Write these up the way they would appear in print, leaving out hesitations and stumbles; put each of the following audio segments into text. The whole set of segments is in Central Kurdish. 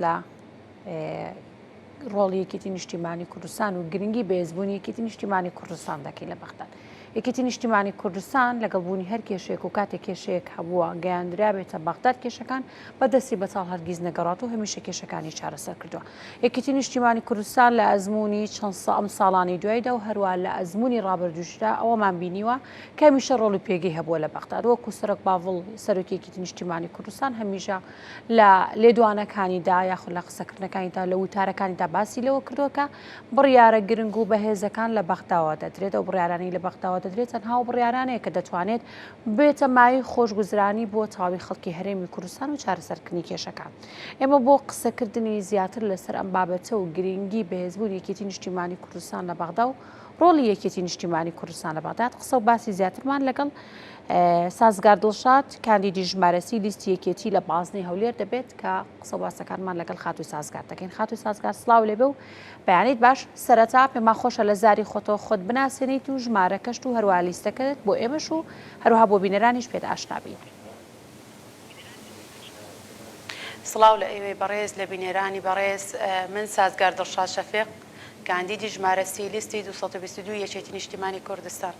لە ڕۆڵی یەکێتی نیشتیمانی کوردستان و گرنگی بەهێزبوونی یەکێتی نیشتیمانی کوردستان دەکەین لە بەغداد. یەکێتی نیشتیمانی کوردستان لەگەڵ بوونی هەر کێشەیەک و کاتێک کێشەیەک هەبووە گەیاندرابێتە بەغداد کێشەکان بە دەستی بەتاڵ هەرگیز نەگەڕات و هەمیشە کێشەکانی چارەسەر کردووە. یەکێتی نیشتیمانی کوردستان لە ئەزموونی چەند ئەم ساڵانی دوایدا و هەروە لە ئەزموونی ڕابردووشدا ئەوەمان بینیوە کە هەمیشە ڕۆڵ و پێگەی هەبووە لە بەغداد وەکو سەرۆک باڤڵ سەرۆکی یەکێتی نیشتیمانی کوردستان هەمیشە لە لێدوانەکانیدا یاخود لە قسەکردنەکانیدا لە وتارەکانیدا باسی لەوە کردووە کە بڕیارە گرنگ و بەهێزەکان لە بەغداوە دەدرێت ئەو بڕیارانەی لە بەغداوە دەدرێت تەنها و بڕیارانەیە کە دەتوانێت بێتە مایەی خۆشگوزرانی بۆ تەواوی خەڵکی هەرێمی کوردستان و چارەسەرکردنی کێشەکان. ئێمە بۆ قسەکردنی زیاتر لەسەر ئەم بابەتە و گرنگی بەهێزبوونی یەکێتی نیشتیمانی کوردستان لە بەغدا و ڕۆڵی یەکێتی نیشتیمانی کوردستان لە بەغداد قسە و باسی زیاترمان لەگەڵ سازگار دڵشاد کاندیدی ژمارە سی لیستی یەکێتی لە بازنەی هەولێر دەبێت کە قسە و باسەکانمان لەگەڵ خاتوو سازگار دەکەین خاتوو سازگار سڵاو لێبێ و بەیانیت باش سەرەتا پێمان خۆشە لە زاری خۆتەوە خۆت بناسێنیت و ژمارەکەشت و هەروەها لیستەکەت بۆ ئێمەش و هەروەها بۆ بینەرانیش پێت ئاشنا بین. سڵاو لە ئێوەی بەڕێز لە بینەرانی بەڕێز من سازگار دڵشاد شەفیق کاندیدی ژمارە سی لیستی 222 یەکێتی نیشتیمانی کوردستان.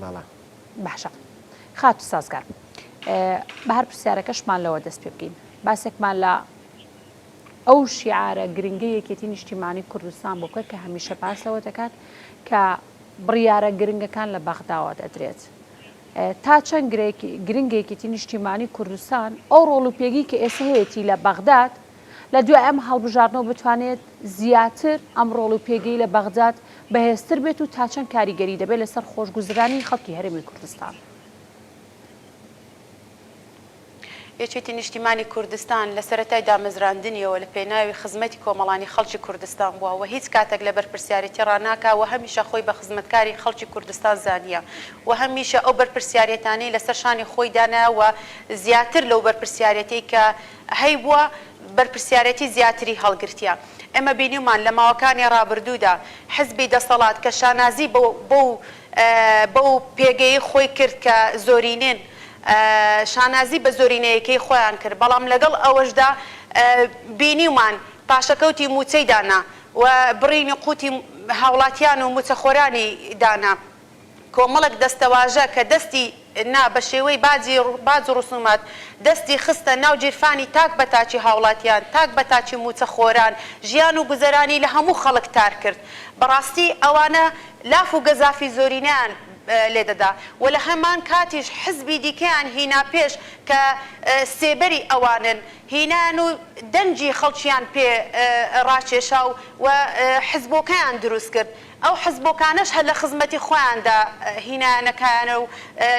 بەڵێ. باشە خاتوو سازگار بە هەر پرسیارەکەشمان لەوە دەست پێ بکەین باسێکمان لە ئەو شیعارە گرنگەی یەکێتی نیشتیمانی کوردستان بۆ بکە کە هەمیشە باس لەوە دەکات کە بڕیارە گرنگەکان لە بەغداوە دەدرێت تا چەند گرنگە یەکێتی نیشتیمانی کوردستان ئەو ڕۆڵ و پێگەی کە ئێستا هەیەتی لە بەغداد لە دوای ئەم هەڵبژاردنەوە بتوانێت زیاتر ئەم ڕۆڵ و پێگەی لە بەغداد بەهێزتر بێت و تا چەند کاریگەری دەبێت لەسەر خۆشگوزرانی خەڵکی هەرێمی کوردستان؟ یەکێتی نیشتیمانی کوردستان لە سەرەتای دامەزراندنیەوە لە پێناوی خزمەتی کۆمەڵانی خەڵکی کوردستان بووە و هیچ کاتێک لە بەرپرسیارێتی ڕاناکا و هەمیشە خۆی بە خزمەتکاری خەڵکی کوردستان زانیە و هەمیشە ئەو بەرپرسیارێتانەی لەسەر شانی خۆی دانایە و زیاتر لەو بەرپرسیارێتەی کە هەیبووە بەرپرسیارێتی زیاتری هەڵگرتیە. ئێمە بینیومان لە ماوەکانی ڕابردوودا حزبی دەسەڵات کە شانازی بەو بەو پێگەیەی خۆی کرد کە زۆرینەن شانازی بە زۆرینەیەکەی خۆیان کرد، بەڵام لەگەڵ ئەوەشدا بینیومان پاشەکەوتی مووچەی دانا و بڕینی قوتی هاوڵاتیان و مووچەخۆرانی دانا. کۆمەڵێک دەستەواژە کە دەستی نا بە شێوەی باجی باج و ڕسومات دەستی خستە ناو گیرفانی تاک بە تاکی هاوڵاتیان، تاک بە تاکی مووچەخۆران، ژیان و گوزەرانی لە هەموو خەڵک تار کرد. بەڕاستی ئەوانە لاف و گەزافی زۆرینەیان لێ دەدا و لە هەمان کاتیش حزبی دیکەیان هینا پێش کە سێبەری ئەوانن هینایان و دەنگی خەڵکیان پێ ڕاکێشا و حزبۆکەیان دروست کرد. ئەو حزبۆکانەش هەر لە خزمەتی خۆیاندا هینایانە کایانە و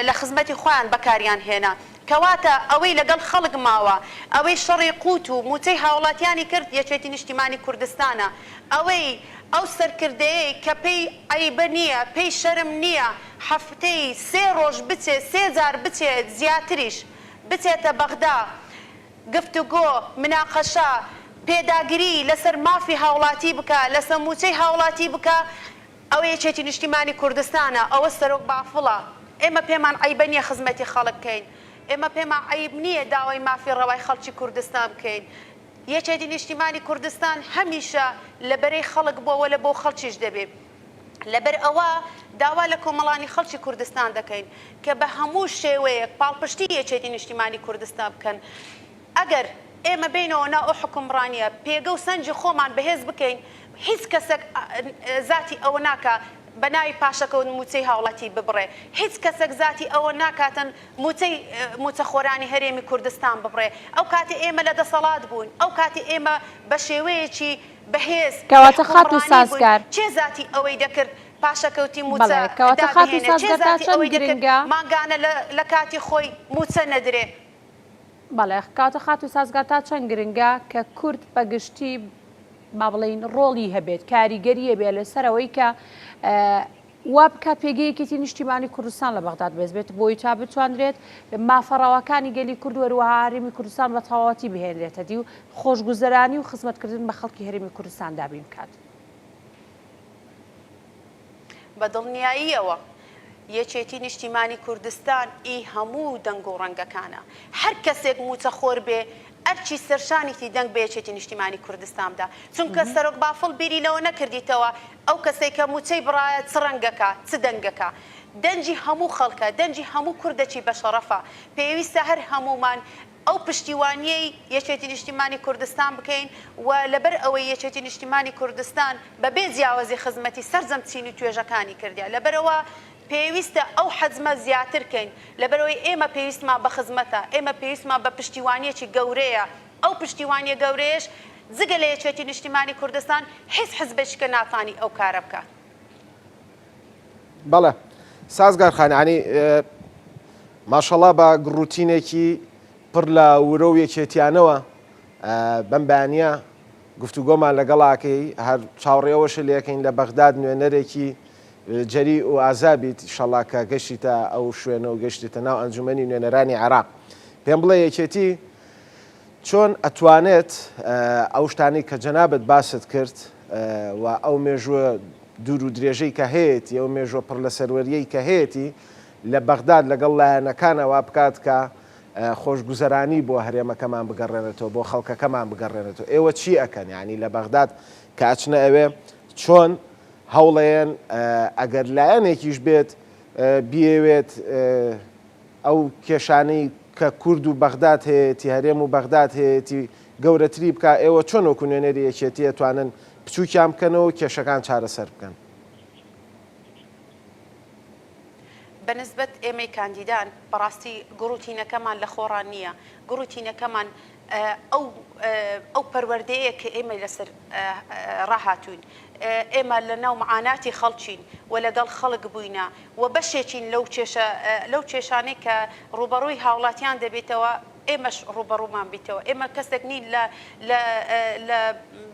لە خزمەتی خۆیان بەکاریان هێنا. کەواتە ئەوەی لەگەڵ خەڵک ماوە، ئەوەی شەڕی قوت و مووچەی هاوڵاتیانی کرد یەکێتی نیشتیمانی کوردستانە. ئەوەی ئەو سەرکردەیەی کە پێی عەیبە نییە، پێی شەرم نییە هەفتەی سێ ڕۆژ بچێ، سێ جار بچێ زیاتریش بچێتە بەغدا، گفتوگۆ، مناقەشە، پێداگری لەسەر مافی هاوڵاتی بکا، لەسە مووچەی هاوڵاتی بکا، ئەوە یەکێتی نیشتیمانی کوردستانە، ئەوە سەرۆک بافڵە، ئێمە پێمان عەیبە نییە خزمەتی خەڵک بکەین، ئێمە پێمان عەیب نییە داوای مافی ڕەوای خەڵکی کوردستان بکەین، یەکێتی نیشتیمانی کوردستان هەمیشە لە بەرەی خەڵک بووە و لە بۆ خەڵکیش دەبێ. لەبەر ئەوە داوا لە کۆمەڵانی خەڵکی کوردستان دەکەین کە بە هەموو شێوەیەک پاڵپشتی یەکێتی نیشتیمانی کوردستان بکەن. ئەگەر ئێمە بێینەوە ناو ئەو حوکمڕانییە، پێگە و سەنگی خۆمان بەهێز بکەین، هیچ کەسێک زاتی ئەوە ناکا بە ناوی پاشەکەوت مووچەی هاوڵاتی ببڕێ، هیچ کەسێک زاتی ئەوە ناکاتن مووچەی مووچەخۆرانی هەرێمی کوردستان ببڕێ. ئەو کاتی ئێمە لە دەسەڵات بووین، ئەو کاتی ئێمە بە شێوەیەکی بەهێز لە کەواتە خاتوو حوکمڕانی بووین، سازگار. کێ زاتی ئەوەی دەکرد پاشەکەوتی مووچە بەڵێ کەواتە خاتوو دابهێنێ؟ کێ سازگار تا زاتی چەند ئەوەی دەکرد گرنگە؟ مانگانە لە لە کاتی خۆی مووچە نەدرێ؟ بەڵێ کەواتە خاتوو سازگار تا چەند گرنگە کە کورد بە گشتی با بڵێین ڕۆڵی هەبێت کاریگەری هەبێت لەسەر ئەوەی کە وا بکات پێگەی یەکێتی نیشتیمانی کوردستان لە بەغداد بەهێز بێت بۆی تا بتوانرێت مافە ڕەواکانی گەلی کورد و هەروەها هەرێمی کوردستان بە تەواوەتی بهێنرێتە دی و خۆشگوزەرانی و خزمەتکردن بە خەڵکی هەرێمی کوردستان دابین بکات. بە دڵنیاییەوە یەکێتی نیشتیمانی کوردستان ئی هەموو دەنگ و ڕەنگەکانە. هەر کەسێک مووچەخۆر بێ. ئەرکی سەرشانیتی دەنگ بە یەکێتی نیشتیمانی کوردستان بدا چونکە سەرۆک بافڵ بیری لەوە نەکردیتەوە ئەو کەسەی کە موچەی بڕایە چ ڕەنگەکە چ دەنگەکە دەنگی هەموو خەڵکە دەنگی هەموو کوردەکی بەشەڕەفە پێویستە هەر هەموومان ئەو پشتیوانیەی یەکێتی نیشتیمانی کوردستان بکەین و لەبەر ئەوەی یەکێتی نیشتیمانی کوردستان بە بێ جیاوازی خزمەتی سەرجەم چین و توێژەکانی کردیە لەبەرئەوە پێویستە ئەو حەجمە زیاتر کەین لەبەرئەوەی ئێمە پێویستمان بە خزمەتە ئێمە پێویستمان بە پشتیوانیەکی گەورەیە ئەو پشتیوانیە گەورەیەش جگە لە یەکێتی نیشتیمانی کوردستان هیچ حزبێکیکە ناتانی ئەو کارە بکات. بەڵێ سازگار خان یانی ماشەڵا بە گڕوتینێکی پڕ لە ورە و یەکێتیانەوە بەم بەیانە گفتوگۆمان لەگەڵاکەی هەر چاوەڕێەوەش لەکەین لە بەغداد نوێنەرێکی جەری و ئازابیت شەڵا کە گەشتیتە ئەو شوێنە و گەشتیتە ناو ئەنجومەنی نوێنەرانی عێراق پێم بڵێ یەکێتی چۆن ئەتوانێت ئەو شتانەی کە جەنابت باست کرد و ئەو مێژووە دوور و درێژەی کە هەیەتی، ئەو مێژووە پڕ لە سەروەرییەی کە هەیەتی لە بەغداد لەگەڵ لایەنەکانا وا بکات کە خۆشگوزەرانی بۆ هەرێمەکەمان بگەڕێنێتەوە، بۆ خەڵکەکەمان بگەڕێنێتەوە. ئێوە چی ئەکەن؟ یانی لە بەغداد کە ئەچنە ئەوێ چۆن هەوڵەیەن ئەگەر لایەنێکیش بێت بیەوێت ئەو کێشانەی کە کورد و بەغداد هەیەتی، هەرێم و بەغداد هەیەتی گەورەتری بکا، ئێوە چۆن وەکو نوێنەری یەکێتی ئەتوانن بچووکیان بکەنەوە و کێشەکان چارەسەر بکەن؟ بە نسبەت ئێمەی کاندیدان، بەڕاستی گوڕوتینەکەمان لە خۆڕا نییە، گوڕوتینەکەمان ئەو ئەو پەروەردەیە کە ئێمە لەسەر ڕاهاتووین. ئێمە لە ناو معاناتی خەڵکین و لەگەڵ خەڵک بووینە و بەشێکین لەو کێشە لەو کێشانەی کە ڕووبەڕووی هاوڵاتیان دەبێتەوە، ئێمەش ڕووبەڕوومان بیتەوە. ئێمە کەسێک نین لە لە لە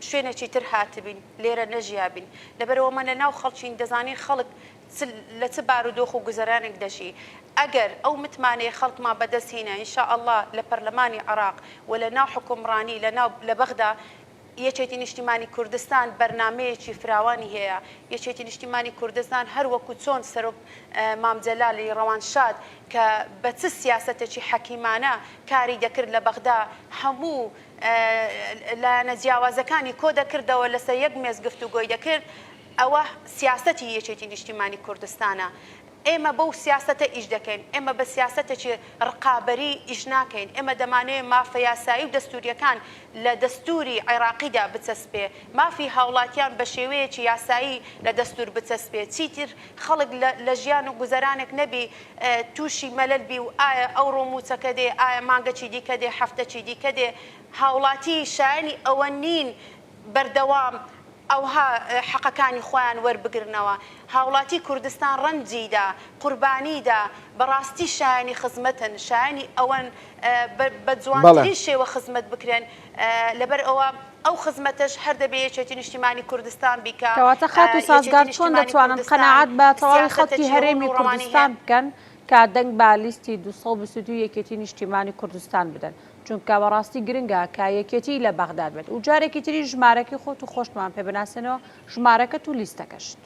شوێنێکی تر هاتبین، لێرە نەژیابین. لەبەرئەوە ئەمە لە ناو خەڵکین، دەزانین خەڵک چ لە چ بارودۆخ و گوزەرانێک دەژی. ئەگەر ئەو متمانەیە خەڵکمان بەدەست هینا، ان شاء اللە لە پەرلەمانی عێراق و لە ناو حوکمڕانی لە ناو لە بەغدا یەکێتی نیشتیمانی کوردستان بەرنامەیەکی فراوانی هەیە، یەکێتی نیشتیمانی کوردستان هەر وەکو چۆن سەرۆک مام جەلالی ڕەوانشاد کە بە چ سیاسەتێکی حەکیمانە کاری دەکرد لە بەغدا هەموو لایەنە جیاوازەکانی کۆدەکردەوە لەسەر یەک مێز گفتوگۆی دەکرد ئەوە سیاسەتی یەکێتی نیشتیمانی کوردستانە. ئێمە بەو سیاسەتە ئیش دەکەین، ئێمە بە سیاسەتێکی ڕقابەری ئیش ناکەین، ئێمە دەمانەوێ مافە یاسایی و دەستوورییەکان لە دەستووری عێراقیدا بچەسپێ، مافی هاوڵاتیان بە شێوەیەکی یاسایی لە دەستوور بچەسپێ، چیتر خەڵک لە ژیان و گوزەرانێک نەبی تووشی مەلەل بی و ئایا ئەوڕۆ مووچەکە دێ، ئایا مانگەکی دیکە دێ، هەفتەکی دیکە دێ، هاوڵاتی شایەنی ئەوە نین بەردەوام ئەوها حەقەکانی خۆیان وەربگرنەوە. هاوڵاتی کوردستان ڕەنجی دا، قوربانی دا، بەڕاستی شایەنی خزمەتن، شایەنی ئەوەن بە جوانترین شێوە خزمەت بکرێن، لەبەر ئەوە ئەو خزمەتەش هەر دەبێ یەکێتی نیشتیمانی کوردستان بیکا. کەواتە خاتوو سازگار چۆن دەتوانن قەناعەت بە تەواوی خەڵکی هەرێمی کوردستان بکەن کە دەنگ بە لیستی 222 یەکێتی نیشتیمانی کوردستان بدەن؟ چونکە بەڕاستی گرنگە کە یەکێتی لە بەغداد بێت و جارێکی تریش ژمارەکەی خۆت و خۆشتمان پێ بناسێنەوە ژمارەکەت و لیستەکەشت.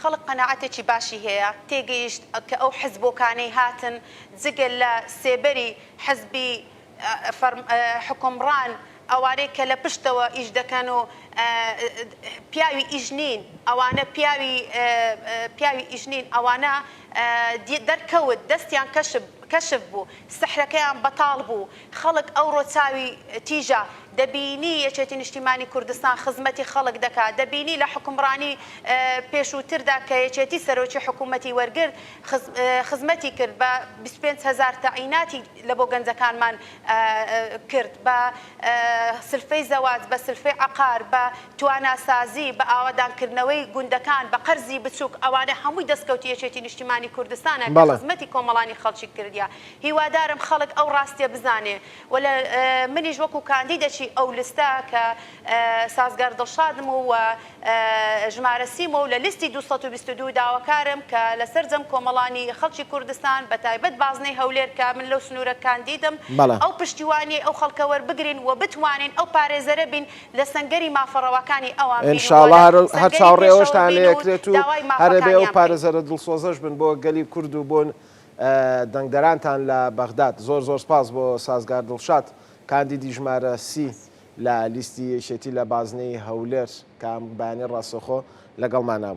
خەڵک قەناعەتێکی باشی هەیە، تێگەیشت کە ئەو حزبۆکانەی هاتن جگە لە سێبەری حزبی حوکمڕان ئەوانەی کە لە پشتەوە ئیش دەکەن و پیاوی ئیش نین ئەوانە پیاوی پیاوی ئیش نین ئەوانە دەرکەوت دەستیان کەشف کەشف بوو سحرەکەیان بەتاڵ بوو خەڵک ئەوڕۆ چاوی تیژە دەبینی یەکێتی نیشتیمانی کوردستان خزمەتی خەڵک دەکا دەبینی لە حوکمڕانی پێشووتردا کە یەکێتی سەرۆکی حکوومەتی وەرگرت خزمەتی کرد بە 25 هەزار تەعیناتی لە بۆ گەنجەکانمان کرد بە سلفەی زەواج، بە سلفەی عەقار، بە تواناسازی، بە ئاوەدانکردنەوەی گوندەکان، بە قەرزی بچووک، ئەوانە هەمووی دەستکەوتی یەکێتی نیشتیمانی کوردستانە کە خزمەتی کۆمەڵانی خەڵکی کردیە. هیوادارم خەڵک ئەو ڕاستیە بزانێ و لە منیش وەکو کاندیدەکی ئەو لستە کە سازگار دڵشادم و ژمارە سیمە و لە لیستی 222 داواکارم کە لە سەرجەم کۆمەڵانی خەڵکی کوردستان بە تایبەت بازنەی هەولێر کە من لەو سنوورە کاندیدم ئەو پشتیوانیەی ئەو خەڵکە وەربگرین و بتوانین ئەو پارێزەرە بین لە سەنگەری مافە ڕەواکانی ئەوان بین و ان شاء اللە لە هەر هەر سەنگەری چاوەڕێ پێشەوە ئەوەشتان بین لێ و ئەکرێت و داوای هەر ئەبێ مافەکانیان ئەو بکەین. پارێزەرە دڵسۆزەش بن بۆ گەلی کورد و بۆ. دەنگدەرانتان لە بەغداد. زۆر زۆر سپاس بۆ سازگار دڵشاد کاندیدی ژمارە سی لە لیستی یەکێتی لە بازنەی هەولێر کە ئەم بەیانی ڕاستەوخۆ لەگەڵمانا بوو.